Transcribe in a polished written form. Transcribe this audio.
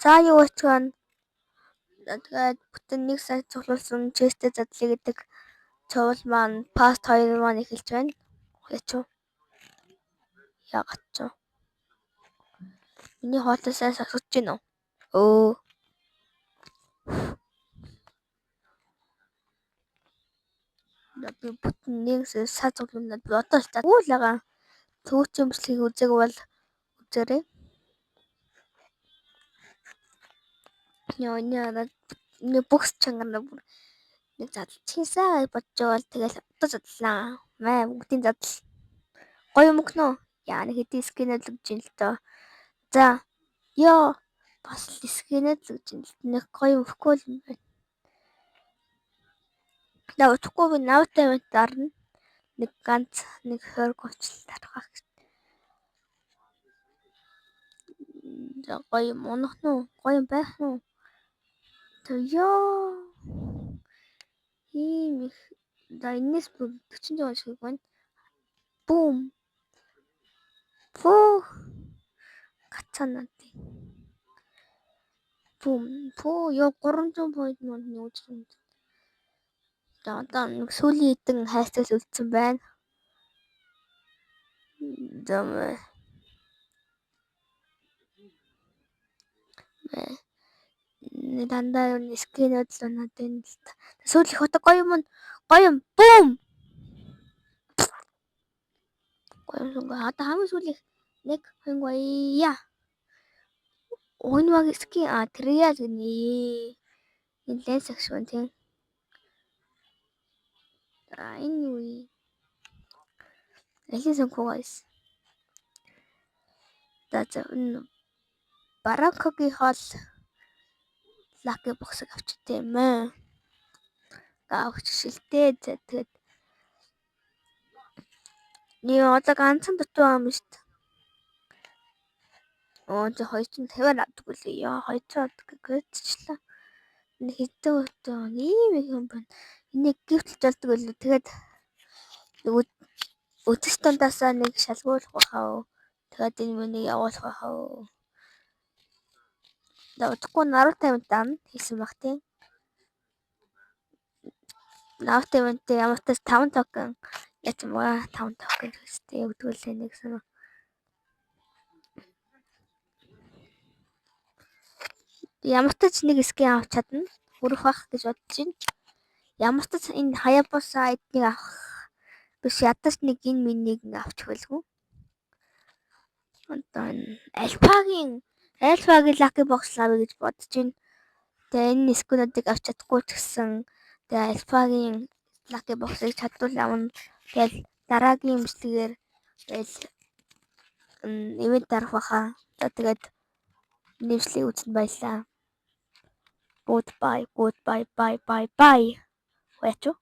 За юу ачгаан тэгээд бүтэн нэг сар цуглуулсан chest ээ задлаа гэдэг цувал маань part 2 маань эхэлж байна. Яач вэ? Яагаад ч вэ? Миний хоолой сайн сонсогдож байна уу? Өө. Би бүтэн нэг сар цуглуулад одоо л таа. Үл байгаа. Төвчөн бичлэгийг үзег бол үзээрэй. Яа энэ араад энэ бүх чангаар бүр нэг задлчихсан гэж бодож байгаа бол тэгэл одоо задлаа. Маа бүгдийн задал. Гоё юм гэнэ үү? Яа нэг хэдийн skin ээ л өгч юм л доо. За ёо бас л skin ээ л өгч юм л нэг гоё юм өгөхгүй юм байна. За удахгүй би Naruto event дарна. Нэг ганц нэг 20 гоцл дарах байх. За гоё юм унах нь уу? Гоё юм байх нь уу? За ёо. Ийм их за энэс бүр 46 шиг байна. Бүүм. Пүү. Гацаанаа. Бүүм. Пүү ёо 300 point манд нүүж юм. За одоо нэг сүүлийн хэдэн хайцал үлдсэн байна. За дандаа skin үүд л унаад байна л та. Сүүл их одоо гоё юм гоё юм. Бүүм. Гоё юм. Одоо хамгийн сүүлийн 1 2 3 яа. Энэ баг skin а trial гинэ. Энэ lens action тийм. А энэ юу юм? Алин санхүү guys. За за энэ Баракогийн хоол lucky box ыг авчихдээ юм аа. Авч шилтэй. За тэгээд Нэг одоо ганцхан дутуу юм шүү дээ. Оо за 250-аар авдаг үлээ. Яа 200 авдаг гэжчлээ. Энэ хэдэн өтөө ийм их юм байна. Энийг gift лж болдог үлээ. Тэгээд үзэж дундаасаа нэг шалгуулах байхаа. Тэгээд энэ миний явуулах байхаа. За удахгүй Naruto event дарна хийсэн баг тийм. Naruto event ямар ч 5 токен яц юм аа 5 токен гэжтэй өгдөг лээ нэг сан. Ямар ч нэг skin авч чадна. Хүрэх бах гэж бодож байна. Ямар ч энэ Hayabusa эднийг авах биш ядаж нэг энэ минийг авчих байлгүй. Одоо энэ Альфагийн Lucky Box авъя гэж бодож байна. Тэгээ энэ skin үүдийг авч чадахгүй ч гэсэн тэгээ Альфагийн Lucky Box-ыг чадвал авна. Тэгэл дараагийн имжлэгээр тэгэл event дарах байхаа. За тэгээд нэмжлэгийг үзэн баярлаа. Goodbye, goodbye, bye, bye, bye. Яач вэ?